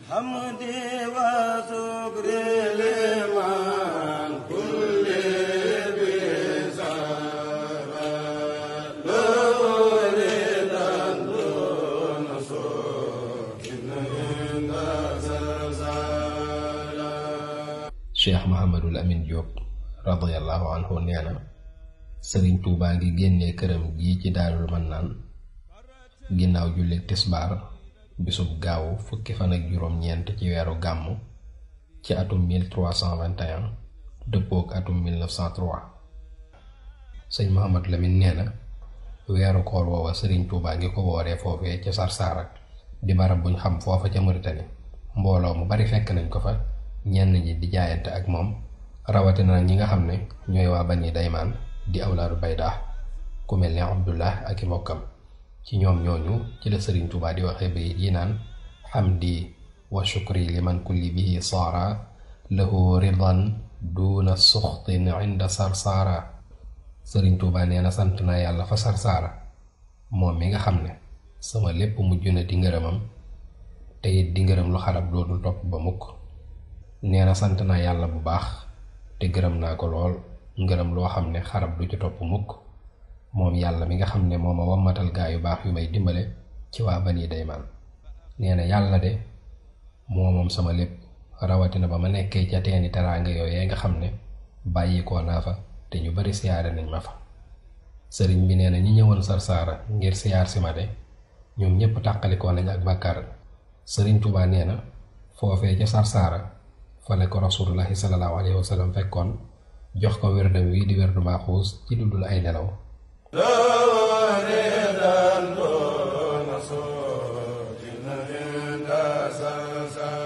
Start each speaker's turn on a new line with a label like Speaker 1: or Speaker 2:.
Speaker 1: حمدي وشكري لمن كل بزار لوردا دون صوت عند زلزال.
Speaker 2: Cheikh Mouhamadul Amin Diop radiyallahu anhu nee na Sëriñ Tuubaa ngi génnee këram gii ci Daarul Mannaan ginnaaw julli tisbaar bisub gaawu fukki fan ak juróom-ñeent ci weeru gàmmu ci atum 1321 dëppook atum 1903. sëñ Mouhamadul Amin nee na weeru koor woowa Sëriñ Tuubaa ngi ko wooree foofee ca Sarsara di barab buñ xam foofa ca Mauritanie. mbooloo mu bari fekk nañ ko fa, ñenn ñi di jaayante ak moom, rawatina ñi nga xam ne ñooy waa Bani Daymaan di awlaadu Baydaa, ku mel ne Abdullah ak i mbokkam. ci ñoom ñooñu ci la Sëriñ Tuubaa di waxee bayit yi naan xamdi wa shukri liman kulli bihi saara lahu ridan duuna suxtin inda Sarsara. Sëriñ Tuubaa nee na sant naa yàlla fa Sarsara moom mi nga xam ne sama lépp mujj na di ngërëmam, te it di ngërëm lu xarab dootul topp ba mukk. nee na sant naa yàlla bu baax te gërëm naa ko lool, ngërëm loo xam ne xarab du ci topp mukk, moom yàlla mi nga xam ne moo ma wammatal gaa yu baax yu may dimbale ci waa Bani Daymaan. nee na yàlla de moo moom sama lépp, rawatina ba ma nekkee ca teeni teraanga yooyee nga xam ne bàyyikoo naa fa te ñu bari siyaare nañ ma fa. sëriñ bi nee na ñi ñëwoon Sarsara ngir siyaar si ma de ñoom ñépp tàqalikoo nañ ak bàkkaar. Sëriñ Tuubaa nee na foofee ca Sarsara fale ko rasulullahi sallallahu alayhi wa sallam fekkoon jox ko wérdam wi di wérdu maaxuus ci dudul ay nelaw.
Speaker 1: لوردا دون صوت عند زلزال.